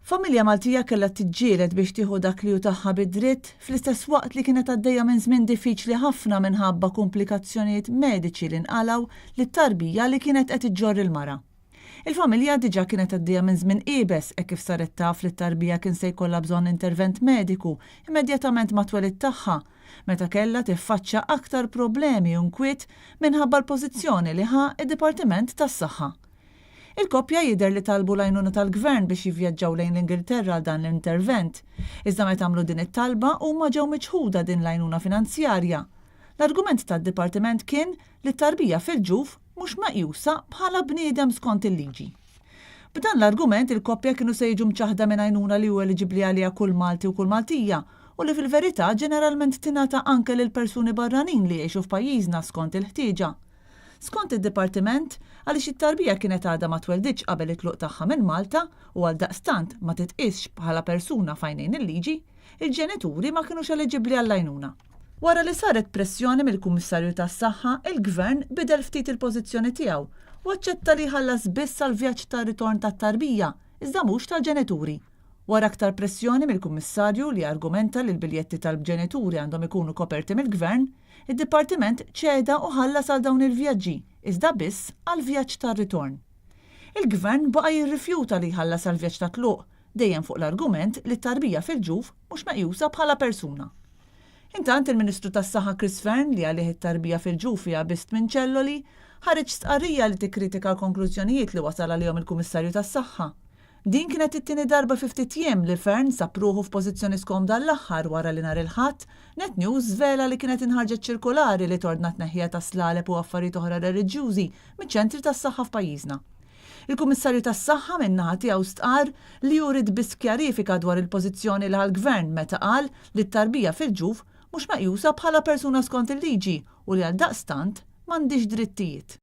Familja Maltija kellha tiġġieled biex tieħu dak li hu tagħha bi dritt fl-istess waqt li kienet għaddejja minn żmien diffiċli ħafna minħabba kumplikazzjonijiet mediċi li nqalgħu lit-tarbija li kienet qed iġġorr il-mara. Il-familja diġà kienet għaddejja minn żmien iebes hekk kif saret taf li t-tarbija kien se jkollha bżonn intervent mediku immedjatament mat-twelid tagħha meta kellha tiffaċċja aktar problemi u nkwiet minħabba l-pożizzjoni li ħa d-Dipartiment tas-Saħħa. Il-koppja jidher li talbu l-għajnuna tal-Gvern biex jivvjaġġaw lejn l-Ingilterra għal dan l-intervent. Iżda meta għamlu din it-talba huma ġew miċħuda din l-għajnuna finanzjarja. L-argument tad-Dipartiment kien li t-tarbija fil-ġuf mhux meqjusa bħala bniedem skont il-liġi. B'dan l-argument il-koppja kienu se jiġu mċaħħda minn għajnuna li hu eliġibbli għaliha kull Malti u kull Maltija u li fil-verità ġeneralment tingħata anke lil persuni barranin li jgħixu f'pajjiżna skont il-ħtieġa. Skont id-Dipartiment, għaliex it-tarbija kienet għadha ma twelditx qabel it-tluq tagħha minn Malta u għaldaqstant ma titqiesx bħala persuna f'għajnejn il-liġi, il-ġenituri ma kinux eliġibbli għall-għajnuna. Wara li saret pressjoni mill-Kummissarju tas-Saħħa, il-Gvern bidel ftit il-pożizzjoni tiegħu u aċċetta li jħallas biss għall-vjaġġ ta' ritorn tat-tarbija, iżda mhux tal-ġenituri. Wara aktar pressjoni mill-Kummissarju li argumenta li l-biljetti tal-ġenituri għandhom ikunu koperti mill-Gvern, id-Dipartiment ċeda u ħallas għal dawn il-vjaġġi, iżda biss għall-vjaġġ tar-ritorn. Il-Gvern baqa' jirrifjuta li jħallas għall-vjaġġ tat-tluq, dejjem fuq l-argument li t-tarbija fil-ġuf mhux meqjusa bħala persuna. Intant il-Ministru tas-Saħħa Chris Fearne, li għalih it-tarbija fil-ġuf hija biss tminn ċelloli, ħareġ stqarrija li tikkritika l-konklużjonijiet li wasal għalihom il-Kummissarju tas-Saħħa. Din kienet it-tieni darba fi ftit jiem li Fearne sab ruħu f'pożizzjoni skomda għall-aħħar wara li nhar il-Ħadd, Net News żvela li kienet inħarġet ċirkulari li tordna t-tneħħija ta' slaleb u affarijiet oħra reliġjużi miċ-ċentri tas-saħħa f'pajjiżna. Il-Kummissarju tas-Saħħa minn naħa tiegħu stqarr li hu ried biss kjarifika dwar il-pożizzjoni li ħa l-Gvern meta qal li t-tarbija fil-ġuf mhux meqjusa bħala persuna skont il-liġi u li għaldaqstant m'għandhiex drittijiet.